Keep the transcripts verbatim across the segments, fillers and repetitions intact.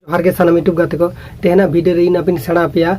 ᱡᱚᱦᱟᱨ ᱜᱮ ᱥᱟᱱᱟᱢ YouTube ᱜᱟᱛᱮ ᱠᱚ᱾ ᱛᱮᱦᱮᱧᱟᱜ video ᱨᱮ ᱤᱧ ᱟᱯᱮᱧ ᱥᱮᱬᱟ ᱟᱯᱮᱭᱟ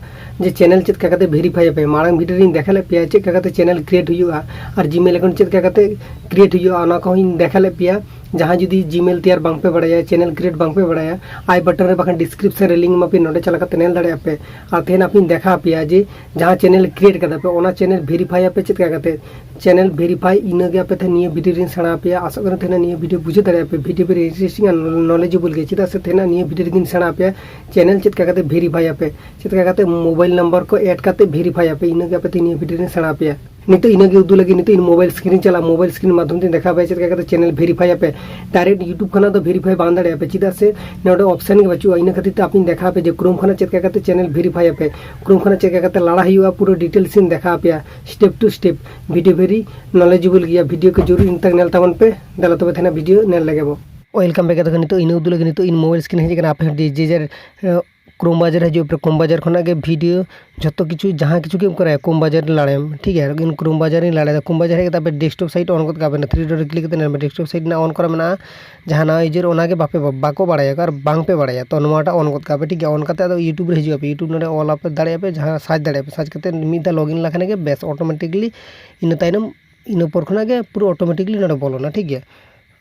ᱡᱮ channel ᱪᱮᱫ ᱞᱮᱠᱟ ᱠᱟᱛᱮ verify ᱟᱯᱮ᱾ ᱢᱟᱲᱟᱝ video ᱨᱮᱧ ᱫᱮᱠᱷᱟ ᱞᱮᱫ ᱯᱮᱭᱟ ᱪᱮᱫ ᱞᱮᱠᱟ ᱠᱟᱛᱮ channel create ᱦᱩᱭᱩᱜᱼᱟ ᱟᱨ Gmail account ᱪᱮᱫ ᱞᱮᱠᱟ ᱠᱟᱛᱮ create ᱦᱩᱭᱩᱜᱼᱟ, ᱚᱱᱟ ᱠᱚᱦᱚᱸᱧ ᱫᱮᱠᱷᱟ ᱞᱮᱫ ᱯᱮᱭᱟ᱾ ᱡᱟᱦᱟᱸᱭ ᱡᱩᱫᱤ Gmail ᱛᱮᱭᱟᱨ ᱵᱟᱝ ᱯᱮ ᱵᱟᱲᱟᱭᱟ, channel create ᱵᱟᱝ ᱯᱮ ᱵᱟᱲᱟᱭᱟ, I button ᱨᱮ ᱵᱟᱠᱷᱟᱱ description ᱨᱮ link ᱮᱢᱟ ᱯᱮᱭᱟ, ᱱᱚᱰᱮ ᱪᱟᱞᱟᱣ ᱠᱟᱛᱮ ᱧᱮᱞ ᱫᱟᱲᱮᱭᱟᱜᱼᱟ ᱯᱮ᱾ ᱟᱨ ᱛᱮᱦᱮᱧ ᱟᱯᱮᱧ ᱫᱮᱠᱷᱟ ᱟᱯᱮᱭᱟ ᱡᱮ ᱡᱟᱦᱟᱸ channel create ᱠᱟᱫᱟ ᱯᱮ, ᱚᱱᱟ channel verify ᱟᱯᱮ ᱪᱮᱫ ᱞᱮᱠᱟ ᱠᱟᱛᱮ channel verify᱾ ᱤᱱᱟᱹᱜᱮ ᱟᱯᱮ ᱛᱮᱦᱮᱧ ᱱᱤᱭᱟᱹ video ᱨᱮᱧ ᱥᱮᱬᱟ ᱟᱯᱮᱭᱟ᱾ ᱟᱥᱚᱜ ᱠᱟᱱᱟ ᱛᱮᱦᱮᱧ ᱱᱤᱭᱟᱹ video ᱵᱩᱡᱷᱟᱹᱣ ᱫᱟᱲᱮᱭᱟᱜᱼᱟ ᱯᱮ, video very interesting ᱟᱨ knowledgeable ᱜᱮ, ᱪᱮᱫᱟᱜ ᱥᱮ ᱛᱮᱦᱮᱧ ᱱᱤᱭᱟᱹ video ᱨᱮᱜᱤᱧ ᱥᱮᱬᱟ ᱟᱯᱮᱭᱟ channel ᱪᱮᱫ ᱞᱮᱠᱟ ᱠᱟᱛᱮ verify ᱟᱯᱮ, ᱪᱮᱫ ᱞᱮᱠᱟ ᱠᱟᱛᱮ mobile number ᱠᱚ add ᱠᱟᱛᱮ verify ᱟᱯᱮ, ᱤᱱᱟᱹᱜᱮ ᱟᱯᱮ ᱛᱮᱦᱮᱧ ᱱᱤᱭᱟᱹ video ᱨᱮᱧ ᱥᱮᱬᱟ ᱟᱯᱮᱭᱟ᱾ ᱱᱤᱛᱚᱜ ᱤᱱᱟᱹᱜᱮ ᱩᱫᱩᱜ ᱞᱟᱹᱜᱤᱫ ᱱᱤᱛᱚᱜ ᱤᱧ mobile screen ᱪᱟᱞᱟᱜᱼᱟ, mobile screen ᱢᱟᱫᱽᱫᱷᱚᱢ ᱛᱮᱧ ᱫᱮᱠᱷᱟᱣ ᱟᱯᱮᱭᱟ ᱪᱮᱫ ᱞᱮᱠᱟ ᱠᱟᱛᱮ channel verify ᱟᱯᱮ᱾ Direct YouTube ᱠᱷᱚᱱᱟᱜ ᱫᱚ verify ᱵᱟᱝ ᱫᱟᱲᱮᱭᱟᱜᱼᱟ ᱯᱮ, ᱪᱮᱫᱟᱜ ᱥᱮ ᱱᱚᱰᱮ option ᱜᱮ ᱵᱟᱹᱪᱩᱜᱼᱟ᱾ ᱤᱱᱟᱹ ᱠᱷᱟᱹᱛᱤᱨ ᱛᱮ ᱟᱯᱮᱧ ᱫᱮᱠᱷᱟᱣ ᱟᱯᱮ ᱡᱮ Chrome ᱠᱷᱚᱱᱟᱜ ᱪᱮᱫ ᱞᱮᱠᱟ ᱠᱟᱛᱮ channel verify ᱟᱯᱮ, Chrome ᱠᱷᱚᱱᱟᱜ ᱪᱮᱫ ᱞᱮᱠᱟ ᱠᱟᱛᱮ ᱞᱟᱲᱟ ᱦᱩᱭᱩᱜᱼᱟ, ᱯᱩᱨᱟᱹ details ᱤᱧ ᱫᱮᱠᱷᱟᱣ ᱟᱯᱮᱭᱟ step to step᱾ Video very knowledgeable ᱜᱮᱭᱟ, video ᱠᱚ ᱡᱚᱨᱩᱨ ᱤᱱ ᱛᱟᱠ ᱧᱮᱞ ᱛᱟᱵᱚᱱ ᱯᱮ᱾ ᱫᱮᱞᱟ ᱛᱚᱵᱮ ᱛᱟᱦᱮᱱᱟ video ᱧᱮᱞ ᱞᱮᱜᱮ ᱵᱚ᱾ Welcome back ᱜᱟᱛᱮ ᱠᱚ᱾ ᱱᱤᱛᱚᱜ ᱤᱱᱟᱹ ᱩᱫᱩᱜ ᱞᱟᱹᱜᱤᱫ ᱱᱤᱛᱚᱜ ᱤᱧ mobile screen ᱦᱮᱡ ᱟᱠᱟᱱᱟ᱾ ᱟᱯᱮ ᱦᱚᱸ ᱡᱮ ᱡᱟᱨ, ᱮ, Chrome browser ᱦᱤᱡᱩᱜ ᱯᱮ, Chrome browser ᱠᱷᱚᱱᱟᱜ ᱜᱮ video ᱡᱷᱚᱛᱚ ᱠᱤᱪᱷᱩ ᱡᱟᱦᱟᱸ ᱠᱤᱪᱷᱩ ᱜᱮᱢ ᱠᱚᱨᱟᱣᱟ Chrome browser ᱞᱟᱲᱟᱭᱟᱢ, ᱴᱷᱤᱠ ᱜᱮᱭᱟ᱾ ᱤᱧ Chrome browser ᱤᱧ ᱞᱟᱲᱟᱭᱟ, Chrome browser ᱦᱮᱡ ᱠᱟᱛᱮ ᱟᱯᱮ desktop site on ᱜᱚᱫ ᱠᱟᱜ ᱯᱮ, three dot ᱨᱮ click ᱠᱟᱛᱮ ᱧᱮᱞ ᱢᱮ desktop site ᱨᱮᱱᱟᱜ on ᱠᱚᱨᱟ ᱢᱮᱱᱟᱜᱼᱟ᱾ ᱡᱟᱦᱟᱸ ᱱᱟᱣᱟ user ᱚᱱᱟᱜᱮ ᱵᱟᱯᱮ, ᱵᱟᱠᱚ ᱵᱟᱲᱟᱭᱟ ᱟᱨ ᱵᱟᱝ ᱯᱮ ᱵᱟᱲᱟᱭᱟ, ᱛᱚ ᱱᱚᱣᱟᱴᱟᱜ on ᱜᱚᱫ ᱠᱟᱜ ᱯᱮ, ᱴᱷᱤᱠ ᱜᱮᱭᱟ᱾ On ᱠᱟᱛᱮ ᱟᱫᱚ YouTube ᱨᱮ ᱦᱤᱡᱩᱜ ᱟᱯᱮ, YouTube ᱱᱚᱰᱮ ᱚᱞ ᱟᱯᱮ ᱫᱟᱲᱮᱭᱟᱜᱼᱟ ᱯᱮ, ᱡᱟᱦᱟᱸ search ᱫᱟᱲᱮᱭᱟᱜᱼᱟ ᱯᱮ, search ᱠᱟᱛᱮ ᱢᱤᱫ ᱫᱷᱟᱣ login ᱞᱮᱠᱷᱟᱱ ᱜᱮ ᱵᱮᱥ, automatically ᱤᱱᱟᱹ ᱛᱟᱭᱱᱚᱢ, ᱤᱱᱟᱹ ᱯᱚᱨ ᱠᱷᱚᱱᱟᱜ ᱜᱮ ᱯᱩᱨᱟᱹ automatically ᱱᱚᱰᱮ ᱵᱚᱞᱚᱱᱟ, ᱴᱷᱤᱠ ᱜᱮᱭᱟ᱾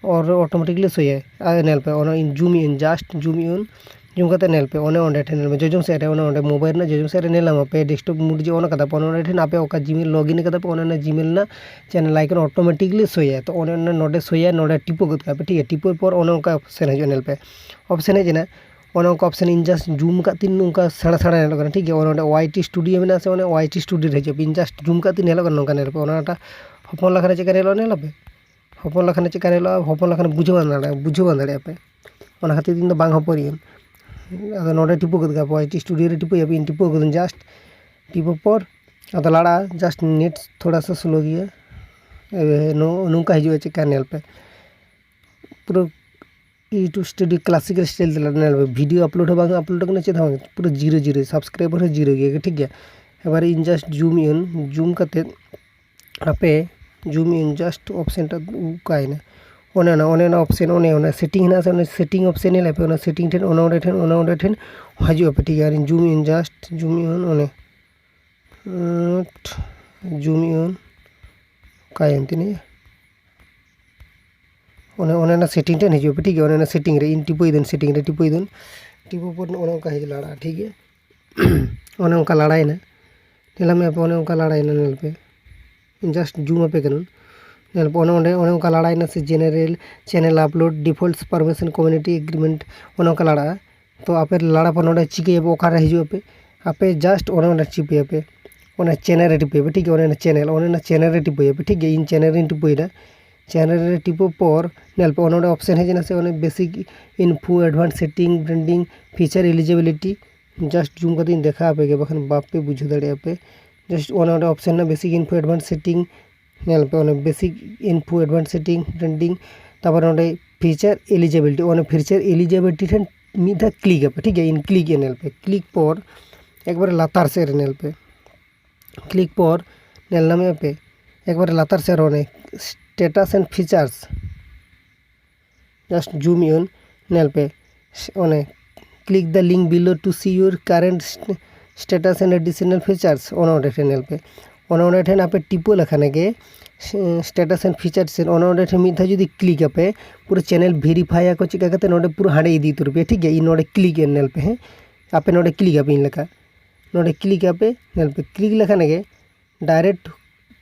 ᱚᱨ automatically ᱥᱳᱭᱟᱭ᱾ ᱟᱨ ᱧᱮᱞ ᱯᱮ, ᱚᱱᱟ ᱤᱧ zoom in, just zoom in, zoom ᱠᱟᱛᱮ ᱧᱮᱞ ᱯᱮ, ᱚᱱᱮ ᱚᱸᱰᱮ ᱴᱷᱮᱱ ᱧᱮᱞ ᱢᱮ, ᱡᱚᱡᱚᱢ ᱥᱮᱫ ᱨᱮ, ᱚᱱᱮ ᱚᱸᱰᱮ mobile ᱨᱮᱱᱟᱜ ᱡᱚᱡᱚᱢ ᱥᱮᱫ ᱨᱮ ᱧᱮᱞ ᱧᱟᱢ ᱟᱯᱮ desktop mode ᱡᱮ on ᱠᱟᱫᱟ ᱯᱮ, ᱚᱱᱮ ᱚᱸᱰᱮ ᱴᱷᱮᱱ ᱟᱯᱮ ᱚᱠᱟ Gmail login ᱠᱟᱫᱟ ᱯᱮ, ᱚᱱᱮ ᱚᱱᱟ Gmail ᱨᱮᱱᱟᱜ channel icon automatically ᱥᱳᱭᱟᱭ᱾ ᱛᱚ ᱚᱱᱮ ᱚᱱᱟ ᱱᱚᱰᱮ ᱥᱳᱭᱟᱭ, ᱱᱚᱰᱮ ᱴᱤᱯᱟᱹ ᱜᱚᱫ ᱠᱟᱜ ᱯᱮ, ᱴᱷᱤᱠ ᱜᱮᱭᱟ᱾ ᱴᱤᱯᱟᱹ ᱯᱚᱨ ᱚᱱᱮ ᱚᱱᱠᱟ option ᱦᱤᱡᱩᱜᱼᱟ, ᱧᱮᱞ ᱯᱮ, option ᱦᱮᱡ ᱮᱱᱟ᱾ ᱚᱱᱮ ᱚᱱᱠᱟ option ᱤᱧ just zoom ᱠᱟᱜ ᱛᱤᱧ ᱱᱚᱝᱠᱟ ᱥᱮᱬᱟ ᱥᱮᱬᱟ ᱧᱮᱞᱚᱜ ᱠᱟᱱᱟ, ᱴᱷᱤᱠ ᱜᱮᱭᱟ᱾ ᱚᱱᱮ ᱚᱸᱰᱮ Y T Studio ᱢᱮᱱᱟᱜᱼᱟ ᱥᱮ, ᱚᱱᱮ Y T Studio ᱨᱮ ᱦᱤᱡᱩᱜᱼᱟ, ᱤᱧ just zoom ᱠᱟᱜ ᱛᱤᱧ ᱧᱮᱞᱚᱜ ᱠᱟᱱᱟ ᱱᱚᱝᱠᱟ, ᱧᱮᱞ ᱯᱮ, ᱚᱱᱟᱴᱟᱜ ᱦᱚᱯᱚᱱ ᱞᱮᱠᱷᱟᱱ ᱪᱮᱫᱠᱟ ᱧᱮᱞᱚᱜᱼᱟ, ᱧᱮᱞ ᱟᱯᱮ᱾ ᱦᱚᱯᱚᱱ ᱞᱮᱠᱷᱟᱱ ᱪᱮᱫᱠᱟ ᱧᱮᱞᱚᱜᱼᱟ, ᱦᱚᱯᱚᱱ ᱞᱮᱠᱷᱟᱱ ᱵᱩᱡᱷᱟᱹᱣ ᱵᱟᱝ ᱫᱟᱲᱮᱭᱟᱜᱼᱟ, ᱵᱩᱡᱷᱟᱹᱣ ᱵᱟᱝ ᱫᱟᱲᱮᱭᱟᱜᱼᱟ ᱯᱮ᱾ ᱚᱱᱟ ᱠᱷᱟᱹᱛᱤᱨ ᱤᱧ ᱫᱚ ᱵᱟᱝ ᱦᱚᱯᱚᱱᱤᱭᱟᱹᱧ᱾ ᱟᱫᱚ ᱱᱚᱰᱮ ᱴᱤᱯᱟᱹ ᱜᱚᱫ ᱠᱟᱜᱼᱟ ᱯᱮ, Y T Studio ᱨᱮ ᱴᱤᱯᱟᱹᱭᱟᱯᱮ, ᱤᱧ ᱴᱤᱯᱟᱹ ᱠᱟᱹᱫᱟᱹᱧ just᱾ ᱴᱤᱯᱟᱹ ᱯᱚᱨ ᱟᱫᱚ ᱞᱟᱲᱟᱜᱼᱟ, just net ᱛᱷᱚᱲᱟ ᱥᱟ slow ᱜᱮᱭᱟ᱾ ᱮ, ᱱᱚ-, ᱱᱚᱝᱠᱟ ᱦᱤᱡᱩᱜᱼᱟ, ᱪᱮᱫᱠᱟ ᱧᱮᱞ ᱯᱮ᱾ ᱯᱩᱨᱟᱹ YouTube Studio classic style ᱛᱮ ᱧᱮᱞ ᱯᱮ, video upload ᱦᱚᱸ ᱵᱟᱝ upload ᱠᱟᱱᱟ, ᱪᱮᱫ ᱦᱚᱸ ᱵᱟᱝ, ᱯᱩᱨᱟᱹ zero zero, subscriber ᱦᱚᱸ zero ᱜᱮᱭᱟ, ᱴᱷᱤᱠ ᱜᱮᱭᱟ᱾ ᱮᱵᱟᱨ ᱤᱧ just zoom in, zoom ᱠᱟᱛᱮᱫ ᱟᱯᱮ zoom in, just option ᱴᱟᱜ ᱚᱠᱟᱭᱮᱱᱟ, ᱚᱱᱮ ᱚᱱᱟ ᱚᱱᱮ ᱚᱱᱟ ᱚᱯᱥᱮᱱ ᱚᱱᱮ ᱚᱱᱟ ᱥᱮᱴᱤᱝ ᱦᱮᱱᱟᱜᱼᱟ ᱥᱮ, ᱚᱱᱟ ᱥᱮᱴᱤᱝ ᱚᱯᱥᱮᱱ ᱧᱮᱞ ᱟᱯᱮ, ᱚᱱᱟ ᱥᱮᱴᱤᱝ ᱴᱷᱮᱱ ᱚᱱᱮ ᱚᱸᱰᱮ ᱴᱷᱮᱱ ᱚᱱᱮ ᱚᱸᱰᱮ ᱴᱷᱮᱱ ᱦᱤᱡᱩᱜ ᱟᱯᱮ, ᱴᱷᱤᱠ ᱜᱮᱭᱟ᱾ ᱟᱨᱤᱧ ᱡᱩᱢ ᱤᱱ, ᱡᱟᱥᱴ ᱡᱩᱢ ᱤᱱ ᱚᱱᱮ ᱡᱩᱢ ᱤᱱ ᱚᱠᱟᱭᱮᱱ ᱛᱤᱧᱟ? ᱚᱱᱮ ᱚᱱᱮ ᱚᱱᱟ ᱥᱮᱴᱤᱝ ᱴᱷᱮᱱ ᱦᱤᱡᱩᱜ ᱟᱯᱮ, ᱴᱷᱤᱠ ᱜᱮᱭᱟ᱾ ᱚᱱᱮ ᱚᱱᱟ ᱥᱮᱴᱤᱝ ᱨᱮ ᱤᱧ ᱴᱤᱯᱟᱹᱭ ᱫᱟᱹᱧ, ᱥᱮᱴᱤᱝ ᱨᱮ ᱴᱤᱯᱟᱹᱭ ᱫᱟᱹᱧ, ᱴᱤᱯᱟᱹ ᱯᱚᱨ ᱚᱱᱮ ᱚᱱᱠᱟ ᱦᱮᱡ ᱞᱟᱲᱟᱜᱼᱟ, ᱴᱷᱤᱠ ᱜᱮᱭᱟ᱾ ᱚᱱᱮ ᱚᱱᱠᱟ ᱞᱟᱲᱟᱭᱮᱱᱟ, ᱧᱮᱞ ᱢᱮ ᱟᱯᱮ, ᱚᱱᱮ ᱚᱱᱠᱟ ᱞᱟᱲᱟᱭᱮᱱᱟ, ᱧᱮᱞ ᱯᱮ, ᱡᱟᱥᱴ ᱡᱩᱢ ᱟᱯᱮ ᱠᱟᱹᱱᱟᱹᱧ, ᱧᱮᱞ ᱯᱮ ᱚᱱᱮ ᱚᱸᱰᱮ ᱚᱱᱮ ᱚᱱᱠᱟ ᱞᱟᱲᱟᱭᱮᱱᱟ ᱥᱮ, general, channel upload, defaults, permission, community agreement, ᱚᱱᱮ ᱚᱱᱠᱟ ᱞᱟᱲᱟᱜᱼᱟ᱾ ᱛᱚ ᱟᱯᱮ ᱞᱟᱲᱟ ᱯᱚᱨ ᱱᱚᱰᱮ ᱪᱤᱠᱟᱹᱭᱟᱯᱮ, ᱚᱠᱟᱨᱮ ᱦᱤᱡᱩᱜ ᱟᱯᱮ, ᱟᱯᱮ ᱡᱟᱥᱴ ᱚᱱᱮ ᱚᱸᱰᱮ ᱪᱤᱯᱟᱹᱭᱟᱯᱮ, ᱚᱱᱟ ᱪᱮᱱᱮᱞ ᱨᱮ ᱴᱤᱯᱟᱹᱭᱟᱯᱮ, ᱴᱷᱤᱠ ᱜᱮᱭᱟ᱾ ᱚᱱᱮ ᱚᱱᱟ ᱪᱮᱱᱮᱞ, ᱚᱱᱮ ᱚᱱᱟ ᱪᱮᱱᱮᱞ ᱨᱮ ᱴᱤᱯᱟᱹᱭᱟᱯᱮ, ᱴᱷᱤᱠ ᱜᱮᱭᱟ᱾ ᱤᱧ ᱪᱮᱱᱮᱞ ᱨᱮᱧ ᱴᱤᱯᱟᱹᱭᱮᱫᱟ᱾ ᱪᱮᱱᱮᱞ ᱨᱮ ᱴᱤᱯᱟᱹ ᱯᱚᱨ ᱧᱮᱞ ᱯᱮ ᱚᱱᱮ ᱚᱸᱰᱮ ᱚᱯᱥᱮᱱ ᱦᱮᱡ ᱮᱱᱟ ᱥᱮ, ᱚᱱᱮ basic info, advanced setting, branding, feature, eligibility. Just zoom ᱠᱟᱛᱮ ᱤᱧ ᱫᱮᱠᱷᱟᱣ ᱟᱯᱮ ᱜᱮ, ᱵᱟᱠᱷᱟᱱ ᱵᱟᱯᱮ ᱵᱩᱡᱷᱟᱹᱣ ᱫᱟᱲᱮᱭᱟᱜᱼᱟ ᱯᱮ᱾ ᱡᱟᱥᱴ ᱚᱱᱮ ᱚᱸᱰᱮ ᱚᱯᱥᱮᱱ ᱦᱮᱱᱟᱜᱼᱟ, ᱵᱮᱥᱤᱠ ᱤᱱᱯᱷᱳ, ᱮᱰᱵᱷᱟᱱᱥ ᱥᱮᱴᱤᱝ, ᱧᱮᱞ ᱯᱮ ᱚᱱᱮ basic info, advanced setting, branding, ᱛᱟᱨᱯᱚᱨ ᱚᱸᱰᱮ ᱯᱷᱤᱪᱟᱨ ᱮᱞᱤᱡᱤᱵᱤᱞᱤᱴᱤ, ᱚᱱᱮ ᱯᱷᱤᱪᱟᱨ ᱮᱞᱤᱡᱤᱵᱤᱞᱤᱴᱤ ᱴᱷᱮᱱ ᱢᱤᱫ ᱫᱷᱟᱣ ᱠᱞᱤᱠ ᱟᱯᱮ, ᱴᱷᱤᱠ ᱜᱮᱭᱟ᱾ ᱤᱧ ᱠᱞᱤᱠ ᱮᱫᱟ, ᱧᱮᱞ ᱯᱮ, ᱠᱞᱤᱠ ᱯᱚᱨ ᱮᱠᱵᱟᱨᱮ ᱞᱟᱛᱟᱨ ᱥᱮᱫ ᱨᱮ ᱧᱮᱞ ᱯᱮ, ᱠᱞᱤᱠ ᱯᱚᱨ ᱧᱮᱞ ᱧᱟᱢᱮᱫ ᱯᱮ ᱮᱠᱵᱟᱨᱮ ᱞᱟᱛᱟᱨ ᱥᱮᱫ ᱨᱮ ᱚᱱᱮ status and features, just zoom in, ᱧᱮᱞ ᱯᱮ ᱚᱱᱮ click the link below to see your current status and additional features, ᱚᱱᱮ ᱚᱸᱰᱮ ᱴᱷᱮᱱ ᱧᱮᱞ ᱯᱮ, ᱚᱱᱮ ᱚᱸᱰᱮ ᱴᱷᱮᱱ ᱟᱯᱮ ᱴᱤᱯᱟᱹ ᱞᱮᱠᱷᱟᱱ ᱜᱮ status and features ᱥᱮᱫ, ᱚᱱᱮ ᱚᱸᱰᱮ ᱴᱷᱮᱱ ᱢᱤᱫ ᱫᱷᱟᱣ ᱡᱩᱫᱤ ᱠᱞᱤᱠ ᱟᱯᱮ, ᱯᱩᱨᱟᱹ ᱪᱮᱱᱮᱞ ᱵᱷᱮᱨᱤᱯᱷᱟᱭ ᱟᱠᱚ ᱪᱮᱫ ᱞᱮᱠᱟ ᱠᱟᱛᱮ, ᱱᱚᱰᱮ ᱯᱩᱨᱟᱹ ᱦᱟᱸᱰᱮ ᱤᱫᱤ ᱩᱛᱟᱹᱨ ᱯᱮᱭᱟ, ᱴᱷᱤᱠ ᱜᱮᱭᱟ᱾ ᱤᱧ ᱱᱚᱰᱮ ᱠᱞᱤᱠ ᱮᱱ, ᱧᱮᱞ ᱯᱮ, ᱦᱮᱸ, ᱟᱯᱮ ᱱᱚᱰᱮ ᱠᱞᱤᱠ ᱟᱯᱮ ᱤᱧ ᱞᱮᱠᱟ, ᱱᱚᱰᱮ ᱠᱞᱤᱠ ᱟᱯᱮ, ᱧᱮᱞ ᱯᱮ, ᱠᱞᱤᱠ ᱞᱮᱠᱷᱟᱱ ᱜᱮ ᱰᱟᱭᱨᱮᱠᱴ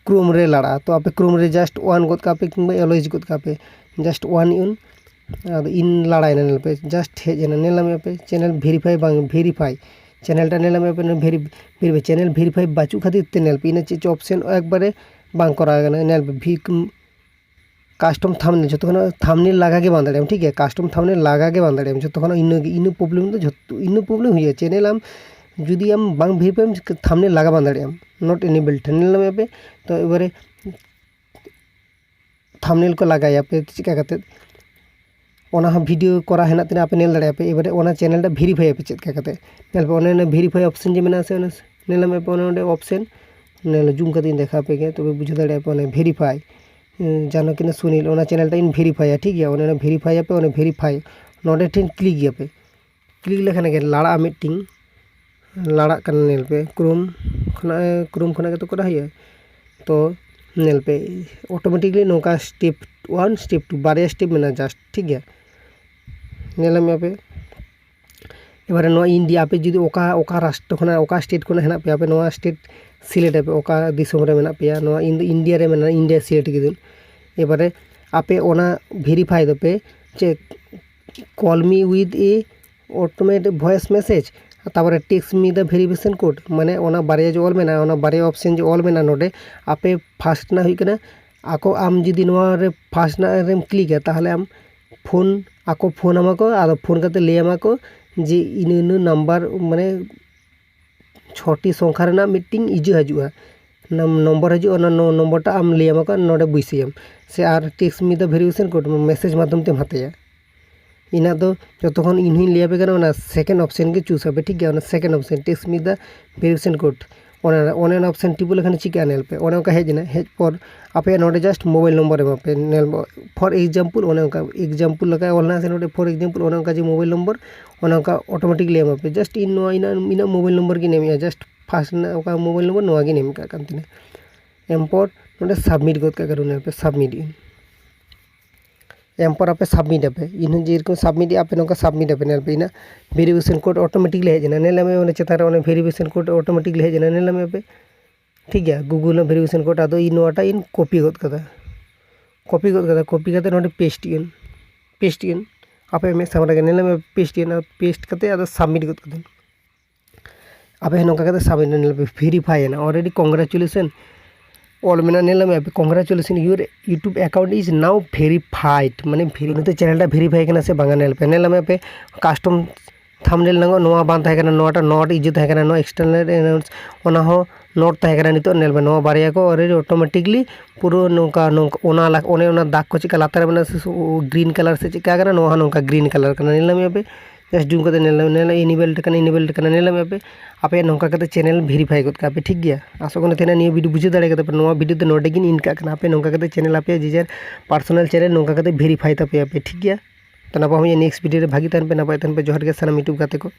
ᱠᱨᱳᱢ ᱨᱮ ᱞᱟᱲᱟᱜᱼᱟ᱾ ᱛᱚ ᱟᱯᱮ ᱠᱨᱳᱢ ᱨᱮ ᱡᱟᱥᱴ ᱚᱱ ᱜᱚᱫ ᱠᱟᱜ ᱯᱮ ᱠᱤᱝᱵᱟ ᱮᱞᱳᱭᱤᱡᱽ ᱜᱚᱫ ᱠᱟᱜ ᱯᱮ, ᱡᱟᱥᱴ ᱚᱱ ᱤᱱ, ᱟᱫᱚ ᱤᱱ ᱞᱟᱲᱟᱭᱮᱱᱟ, ᱧᱮᱞ ᱯᱮ, ᱡᱟᱥᱴ ᱦᱮᱡ ᱮᱱᱟ, ᱧᱮᱞ ᱧᱟᱢᱮᱫ ᱯᱮ ᱪᱮᱱᱮᱞ ᱵᱷᱮᱨᱤᱯᱷᱟᱭ ᱵᱟᱝ ᱵᱷᱮᱨᱤᱯᱷᱟᱭ, ᱪᱮᱱᱮᱞ ᱴᱟ ᱧᱮᱞ ᱧᱟᱢᱮᱫ ᱯᱮ ᱵᱷᱮᱨᱤ ᱵᱷᱮᱨᱤᱯᱷᱟᱭ, ᱪᱮᱱᱮᱞ ᱵᱷᱮᱨᱤᱯᱷᱟᱭ ᱵᱟᱹᱪᱩᱜ ᱠᱷᱟᱹᱛᱤᱨ ᱛᱮ ᱧᱮᱞ ᱯᱮ ᱤᱱᱟᱹ ᱪᱮᱫ ᱪᱚ ᱚᱯᱥᱮᱱ ᱮᱠᱵᱟᱨᱮ ᱵᱟᱝ ᱠᱚᱨᱟᱣ ᱠᱟᱱᱟ, ᱧᱮᱞ ᱯᱮ ᱵᱷᱤ ᱠᱟᱥᱴᱚᱢ ᱛᱷᱟᱢᱱᱮᱞ, ᱡᱚᱛᱚ ᱠᱷᱚᱱᱟᱜ ᱛᱷᱟᱢᱱᱮᱞ ᱞᱟᱜᱟ ᱜᱮ ᱵᱟᱝ ᱫᱟᱲᱮᱭᱟᱜᱼᱟᱢ, ᱴᱷᱤᱠ ᱜᱮᱭᱟ᱾ ᱠᱟᱥᱴᱚᱢ ᱛᱷᱟᱢᱱᱮᱞ ᱞᱟᱜᱟ ᱜᱮ ᱵᱟᱝ ᱫᱟᱲᱮᱭᱟᱜᱼᱟᱢ, ᱡᱚᱛᱚ ᱠᱷᱚᱱᱟᱜ ᱤᱱᱟᱹ ᱜᱮ, ᱤᱱᱟᱹ ᱯᱨᱚᱵᱞᱮᱢ ᱫᱚ ᱡᱚᱛᱚ, ᱤᱱᱟᱹ ᱯᱨᱚᱵᱞᱮᱢ ᱦᱩᱭᱩᱜᱼᱟ᱾ ᱪᱮᱱᱮᱞ ᱟᱢ ᱡᱩᱫᱤ ᱟᱢ ᱵᱟᱝ ᱵᱷᱮᱨᱤᱯᱷᱟᱭ ᱟᱢ, ᱛᱷᱟᱢᱱᱮᱞ ᱞᱟᱜᱟ ᱵᱟᱝ ᱫᱟᱲᱮᱭᱟᱜᱼᱟᱢ, not enabled ᱧᱮᱞ ᱧᱟᱢᱮᱫ ᱯᱮ᱾ ᱛᱚ ᱮᱵᱟᱨᱮ ᱛᱷᱟᱢᱱᱮᱞ ᱠᱚ ᱞᱟᱜᱟᱭᱟᱯᱮ ᱪᱮᱠᱟ ᱠᱟᱛᱮ, ᱚᱱᱟ ᱦᱚᱸ ᱵᱷᱤᱰᱤᱭᱳ ᱠᱚᱨᱟᱣ ᱦᱮᱱᱟᱜ ᱛᱤᱧᱟᱹ, ᱟᱯᱮ ᱧᱮᱞ ᱫᱟᱲᱮᱭᱟᱜᱼᱟ ᱯᱮ᱾ ᱮᱵᱟᱨᱮ ᱚᱱᱟ ᱪᱮᱱᱮᱞ ᱴᱟ ᱵᱷᱮᱨᱤᱯᱷᱟᱭ ᱟᱯᱮ ᱪᱮᱫ ᱞᱮᱠᱟ ᱠᱟᱛᱮ, ᱧᱮᱞ ᱯᱮ ᱚᱱᱮ ᱚᱱᱟ ᱵᱷᱮᱨᱤᱯᱷᱟᱭ ᱚᱯᱥᱮᱱ ᱡᱮ ᱢᱮᱱᱟᱜᱼᱟ ᱥᱮ, ᱚᱱᱟ ᱧᱮᱞ ᱧᱟᱢᱮᱫ ᱯᱮ ᱚᱱᱮ ᱚᱸᱰᱮ ᱚᱯᱥᱮᱱ, ᱚᱱᱮ ᱡᱩᱢ ᱠᱟᱛᱮ ᱤᱧ ᱫᱮᱠᱷᱟᱣ ᱟᱯᱮ ᱜᱮ, ᱛᱚᱵᱮ ᱵᱩᱡᱷᱟᱹᱣ ᱫᱟᱲᱮᱭᱟᱜᱼᱟ ᱯᱮ ᱚᱱᱮ ᱵᱷᱮᱨᱤᱯᱷᱟᱭ ᱡᱟᱱᱚ ᱠᱤᱱᱟ ᱥᱩᱱᱤᱞ, ᱚᱱᱟ ᱪᱮᱱᱮᱞ ᱴᱟᱜ ᱤᱧ ᱵᱷᱮᱨᱤᱯᱷᱟᱭᱟ, ᱴᱷᱤᱠ ᱜᱮᱭᱟ? ᱚᱱᱮ ᱚᱱᱟ ᱵᱷᱮᱨᱤᱯᱷᱟᱭ ᱟᱯᱮ, ᱚᱱᱮ ᱵᱷᱮᱨᱤᱯᱷᱟᱭ ᱱᱚᱰᱮ ᱴᱷᱮᱱ ᱠᱞᱤᱠ ᱜᱮᱭᱟᱯᱮ᱾ ᱠᱞᱤᱠ ᱞᱮᱠᱷᱟᱱ ᱜᱮ ᱞᱟᱲᱟᱜᱼᱟ ᱢᱤᱫᱴᱤᱝ, ᱞᱟᱲᱟᱜ ᱠᱟᱱᱟ, ᱧᱮᱞ ᱯᱮ᱾ ᱠᱨᱳᱢ ᱠᱷᱚᱱᱟᱜ, ᱠᱨᱳᱢ ᱠᱷᱚᱱᱟᱜ ᱜᱮᱛᱚ ᱠᱚᱨᱟᱣ ᱦᱩᱭᱩᱜᱼᱟ᱾ ᱛᱚ ᱧᱮᱞ ᱯᱮ, ᱚᱴᱳᱢᱮᱴᱤᱠᱞᱤ ᱱᱚᱝᱠᱟ ᱥᱴᱮᱯ ᱳᱣᱟᱱ, ᱥᱴᱮᱯ ᱴᱩ, ᱵᱟᱨᱭᱟ ᱥᱴᱮᱯ ᱢᱮᱱᱟᱜᱼᱟ ᱡᱟᱥᱴ, ᱴᱷᱤᱠ ᱜᱮᱭᱟ? ᱧᱮᱞ ᱢᱮ ᱟᱯᱮ, ᱮᱵᱟᱨᱮ ᱱᱚᱣᱟ ᱤᱱᱰᱤᱭᱟ, ᱟᱯᱮ ᱡᱩᱫᱤ ᱚᱠᱟ, ᱚᱠᱟ ᱨᱟᱥᱴᱨᱚ ᱠᱷᱚᱱᱟᱜ, ᱚᱠᱟ ᱥᱴᱮᱴ ᱠᱷᱚᱱᱟᱜ ᱦᱮᱱᱟᱜ ᱯᱮᱭᱟ, ᱟᱯᱮ ᱱᱚᱣᱟ ᱥᱴᱮᱴ ᱥᱤᱞᱮᱠᱴ ᱟᱯᱮ, ᱚᱠᱟ ᱫᱤᱥᱚᱢ ᱨᱮ ᱢᱮᱱᱟᱜ ᱯᱮᱭᱟ᱾ ᱱᱚᱣᱟ ᱤᱧ ᱫᱚ ᱤᱱᱰᱤᱭᱟ ᱨᱮ ᱢᱮᱱᱟᱜᱼᱟ, ᱤᱱᱰᱤᱭᱟ ᱥᱤᱞᱮᱠᱴ ᱠᱤᱫᱟᱹᱧ᱾ ᱮᱵᱟᱨᱮ ᱟᱯᱮ ᱚᱱᱟ ᱵᱷᱮᱨᱤᱯᱷᱟᱭ ᱫᱚᱯᱮ ᱪᱮᱫ, call me with a automated voice message, ᱛᱟᱨᱯᱚᱨᱮ text me the verification code, ᱢᱟᱱᱮ ᱚᱱᱟ ᱵᱟᱨᱭᱟ ᱡᱮ ᱚᱞ ᱢᱮᱱᱟᱜᱼᱟ, ᱚᱱᱟ ᱵᱟᱨᱭᱟ ᱚᱯᱥᱮᱱ ᱡᱮ ᱚᱞ ᱢᱮᱱᱟᱜᱼᱟ ᱱᱚᱰᱮ, ᱟᱯᱮ ᱯᱷᱟᱥᱴ ᱨᱮᱱᱟᱜ ᱦᱩᱭᱩᱜ ᱠᱟᱱᱟ, ᱟᱠᱚ, ᱟᱢ ᱡᱩᱫᱤ ᱱᱚᱣᱟ ᱨᱮ ᱯᱷᱟᱥᱴ ᱨᱮᱱᱟᱜ ᱨᱮᱢ ᱠᱞᱤᱠᱟ, ᱛᱟᱦᱚᱞᱮ ᱟᱢ ᱯᱷᱳᱱ, ᱟᱠᱚ ᱯᱷᱳᱱ ᱟᱢᱟ ᱠᱚ, ᱟᱫᱚ ᱯᱷᱳᱱ ᱠᱟᱛᱮ ᱞᱟᱹᱭ ᱟᱢᱟ ᱠᱚ ᱡᱮ ᱤᱱᱟᱹ ᱤᱱᱟᱹ ᱱᱟᱢᱵᱟᱨ, ᱢᱟᱱᱮ ᱪᱷᱚᱴᱤ ᱥᱚᱝᱠᱷᱟ ᱨᱮᱱᱟᱜ ᱢᱤᱫᱴᱤᱝ ᱤᱡᱟᱹ ᱦᱤᱡᱩᱜᱼᱟ, ᱱᱚᱢ-, ᱱᱚᱢᱵᱚᱨ ᱦᱤᱡᱩᱜᱼᱟ, ᱚᱱᱟ ᱱᱚ-, ᱱᱚᱢᱵᱚᱨ ᱴᱟᱜ ᱟᱢ ᱞᱟᱹᱭ ᱟᱢᱟ ᱠᱚ ᱱᱚᱰᱮ ᱵᱟᱹᱭᱥᱟᱹᱭᱟᱢ, ᱥᱮ ᱟᱨ text me the verification code message ᱢᱟᱫᱽᱫᱷᱚᱢ ᱛᱮᱢ ᱦᱟᱛᱟᱭᱟ᱾ ᱤᱱᱟᱹ ᱫᱚ ᱡᱚᱛᱚ ᱠᱷᱚᱱ ᱤᱧ ᱦᱚᱧ ᱞᱟᱹᱭ ᱟᱯᱮ ᱠᱟᱱᱟ, ᱚᱱᱟ ᱥᱮᱠᱮᱱᱰ ᱚᱯᱥᱮᱱ ᱜᱮ ᱪᱩᱡᱽ ᱟᱯᱮ, ᱴᱷᱤᱠ ᱜᱮᱭᱟ? ᱚᱱᱟ second option, text me the verification code, ᱚᱱᱟ, ᱚᱱᱮ ᱚᱱᱟ ᱚᱯᱥᱮᱱ ᱴᱤᱯᱩ ᱞᱮᱠᱷᱟᱱ ᱪᱤᱠᱟᱹᱜᱼᱟ? ᱧᱮᱞ ᱯᱮ, ᱚᱱᱮ ᱚᱱᱠᱟ ᱦᱮᱡ ᱮᱱᱟ᱾ ᱦᱮᱡ ᱯᱚᱨ ᱟᱯᱮ ᱱᱚᱰᱮ ᱡᱟᱥᱴ ᱢᱳᱵᱟᱭᱤᱞ ᱱᱚᱢᱵᱚᱨ ᱮᱢᱟ ᱯᱮ, ᱧᱮᱞ ᱯᱮ, ᱯᱷᱚᱨ ᱮᱠᱡᱟᱢᱯᱚᱞ ᱚᱱᱮ ᱚᱱᱠᱟ ᱮᱠᱡᱟᱢᱯᱚᱞ ᱞᱮᱠᱟ ᱚᱞ ᱦᱮᱱᱟᱜᱼᱟ ᱥᱮ ᱱᱚᱰᱮ, ᱯᱷᱚᱨ ᱮᱠᱡᱟᱢᱯᱚᱞ ᱚᱱᱮ ᱚᱱᱠᱟ ᱡᱮ ᱢᱳᱵᱟᱭᱤᱞ ᱱᱚᱢᱵᱚᱨ, ᱚᱱᱮ ᱚᱱᱠᱟ ᱚᱴᱳᱢᱮᱴᱤᱠᱞᱤ ᱮᱢᱟ ᱯᱮ᱾ ᱡᱟᱥᱴ ᱤᱧ ᱱᱚᱣᱟ ᱤᱱᱟᱹᱜ, ᱤᱱᱟᱹᱜ ᱢᱳᱵᱟᱭᱤᱞ ᱱᱚᱢᱵᱚᱨ ᱜᱤᱧ ᱮᱢᱮᱜᱼᱟ, ᱡᱟᱥᱴ ᱯᱷᱟᱥᱴ ᱨᱮᱱᱟᱜ ᱚᱠᱟ ᱢᱳᱵᱟᱭᱤᱞ ᱱᱚᱢᱵᱚᱨ, ᱱᱚᱣᱟ ᱜᱤᱧ ᱮᱢ ᱠᱟᱜ ᱠᱟᱱ ᱛᱤᱧᱟᱹ᱾ ᱮᱢ ᱯᱚᱨ ᱱᱚᱰᱮ ᱥᱟᱵᱢᱤᱴ ᱜᱚᱫ ᱠᱟᱜ ᱠᱟᱱᱟ, ᱧᱮᱞ ᱯᱮ, ᱥᱟᱵᱢᱤᱴ ᱤᱧ᱾ ᱮᱢ ᱯᱚᱨ ᱟᱯᱮ ᱥᱟᱵᱢᱤᱴ ᱟᱯᱮ, ᱤᱧ ᱦᱚᱸ ᱡᱮᱨᱚᱠᱚᱢ ᱥᱟᱵᱢᱤᱴ ᱮᱜᱼᱟ, ᱟᱯᱮ ᱱᱚᱝᱠᱟ ᱥᱟᱵᱢᱤᱴ ᱟᱯᱮ᱾ ᱧᱮᱞ ᱯᱮ, ᱤᱧᱟᱹᱜ ᱵᱷᱮᱨᱤᱯᱷᱤᱠᱮᱥᱚᱱ ᱠᱳᱰ ᱚᱴᱳᱢᱮᱴᱤᱠᱞᱤ ᱦᱮᱡ ᱮᱱᱟ᱾ ᱧᱮᱞ ᱢᱮ ᱚᱱᱟ ᱪᱮᱛᱟᱱ ᱨᱮ ᱚᱱᱟ ᱵᱷᱮᱨᱤᱯᱷᱤᱠᱮᱥᱚᱱ ᱠᱳᱰ ᱚᱴᱳᱢᱮᱴᱤᱠᱞᱤ ᱦᱮᱡ ᱮᱱᱟ, ᱧᱮᱞ ᱢᱮ ᱯᱮ, ᱴᱷᱤᱠ ᱜᱮᱭᱟ, ᱜᱩᱜᱩᱞ ᱨᱮᱱᱟᱜ ᱵᱷᱮᱨᱤᱯᱷᱤᱠᱮᱥᱚᱱ ᱠᱳᱰ᱾ ᱟᱫᱚ ᱤᱧ ᱱᱚᱣᱟᱴᱟᱜ ᱤᱧ ᱠᱚᱯᱤ ᱜᱚᱫ ᱠᱟᱫᱟ, ᱠᱚᱯᱤ ᱜᱚᱫ ᱠᱟᱫᱟ, ᱠᱚᱯᱤ ᱠᱟᱛᱮ ᱱᱚᱰᱮ ᱯᱮᱥᱴ ᱤᱧ, ᱯᱮᱥᱴ ᱤᱧ᱾ ᱟᱯᱮ ᱢᱮᱫ ᱥᱟᱢᱟᱝ ᱨᱮᱜᱮ ᱧᱮᱞ ᱢᱮ, ᱯᱮᱥᱴ ᱤᱧ, ᱯᱮᱥᱴ ᱠᱟᱛᱮ ᱟᱫᱚ ᱥᱟᱵᱢᱤᱴ ᱜᱚᱫ ᱠᱟᱫᱟᱹᱧ᱾ ᱟᱯᱮ ᱦᱚᱸ ᱱᱚᱝᱠᱟ ᱠᱟᱛᱮ ᱥᱟᱵᱢᱤᱴ, ᱧᱮᱞ ᱯᱮ, ᱵᱷᱮᱨᱤᱯᱷᱟᱭ ᱮᱱᱟ ᱚᱞᱨᱮᱰᱤ, ᱠᱚᱝᱜᱨᱟᱪᱩᱞᱮᱥᱚᱱ ᱚᱞ ᱢᱮᱱᱟᱜᱼᱟ, ᱧᱮᱞ ᱢᱮ ᱟᱯᱮ, congratulation, your YouTube account is now verified, ᱢᱟᱱᱮ ᱵᱷᱮᱨᱤ-, ᱱᱤᱛᱚᱜ ᱪᱮᱱᱮᱞ ᱴᱟ ᱵᱷᱮᱨᱤᱯᱷᱟᱭ ᱠᱟᱱᱟ ᱥᱮ ᱵᱟᱝᱟ, ᱧᱮᱞ ᱯᱮ, ᱧᱮᱞ ᱢᱮ ᱟᱯᱮ, ᱠᱟᱥᱴᱚᱢ ᱛᱷᱟᱢᱵᱱᱮᱞ ᱱᱟᱝ ᱱᱚᱣᱟ ᱵᱟᱝ ᱛᱟᱦᱮᱸ ᱠᱟᱱᱟ, ᱱᱚᱣᱟᱴᱟᱜ ᱱᱚᱴ ᱤᱡᱩ ᱛᱟᱦᱮᱸ ᱠᱟᱱᱟ, ᱱᱚᱣᱟ ᱮᱠᱥᱴᱟᱨᱱᱟᱞ ᱮᱱᱟᱣᱩᱱᱥ, ᱚᱱᱟ ᱦᱚᱸ ᱱᱚᱴ ᱛᱟᱦᱮᱸ ᱠᱟᱱᱟ᱾ ᱱᱤᱛᱚᱜ ᱧᱮᱞ ᱢᱮ, ᱱᱚᱣᱟ ᱵᱟᱨᱭᱟ ᱠᱚ ᱚᱞᱨᱮᱰᱤ ᱚᱴᱳᱢᱮᱴᱤᱠᱞᱤ ᱯᱩᱨᱟᱹ ᱱᱚᱝᱠᱟ, ᱱᱚᱝᱠᱟ, ᱚᱱᱟ ᱞᱟ-, ᱚᱱᱮ ᱚᱱᱟ ᱫᱟᱜᱽ ᱠᱚ ᱪᱮᱫᱠᱟ ᱞᱟᱛᱟᱨ ᱨᱮ ᱢᱮᱱᱟᱜᱼᱟ, ᱥᱮ ᱜᱨᱤᱱ ᱠᱟᱞᱟᱨ ᱥᱮ ᱪᱮᱫᱠᱟ ᱠᱟᱱᱟ, ᱱᱚᱣᱟ ᱦᱚᱸ ᱱᱚᱝᱠᱟ ᱜᱨᱤᱱ ᱠᱟᱞᱟᱨ ᱠᱟᱱᱟ, ᱧᱮᱞ ᱢᱮ ᱟᱯᱮ᱾ just zoom ᱠᱟᱛᱮ ᱧᱮᱞ ᱧᱮᱞ enable ᱟᱠᱟᱱᱟ, enable ᱟᱠᱟᱱᱟ, ᱧᱮᱞ ᱢᱮ ᱟᱯᱮ᱾ ᱟᱯᱮ ᱱᱚᱝᱠᱟ ᱠᱟᱛᱮ channel verify ᱜᱚᱫ ᱠᱟᱜ ᱯᱮ, ᱴᱷᱤᱠ ᱜᱮᱭᱟ᱾ ᱟᱥᱚᱜ ᱠᱟᱱᱟ ᱛᱮᱦᱮᱧ ᱱᱤᱭᱟᱹ video ᱵᱩᱡᱷᱟᱹᱣ ᱫᱟᱲᱮ ᱠᱟᱫᱟ ᱯᱮ᱾ ᱱᱚᱣᱟ video ᱫᱚ ᱱᱚᱰᱮ ᱜᱤᱧ end ᱠᱟᱜ ᱠᱟᱱᱟ᱾ ᱟᱯᱮ ᱱᱚᱝᱠᱟ ᱠᱟᱛᱮ channel ᱟᱯᱮᱭᱟᱜ ᱡᱮ ᱡᱟᱨ personal channel ᱱᱚᱝᱠᱟ ᱠᱟᱛᱮ verify ᱛᱟᱯᱮᱭᱟ ᱯᱮ, ᱴᱷᱤᱠ ᱜᱮᱭᱟ᱾ ᱛᱚ ᱱᱟᱯᱟᱭ ᱦᱩᱭᱩᱜᱼᱟ next video ᱨᱮ, ᱵᱷᱟᱜᱤ ᱛᱟᱦᱮᱱ ᱯᱮ, ᱱᱟᱯᱟᱭ ᱛᱟᱦᱮᱱ ᱯᱮ᱾ ᱡᱚᱦᱟᱨ ᱜᱮ ᱥᱟᱱᱟᱢ YouTube ᱜᱟᱛᱮ ᱠᱚ᱾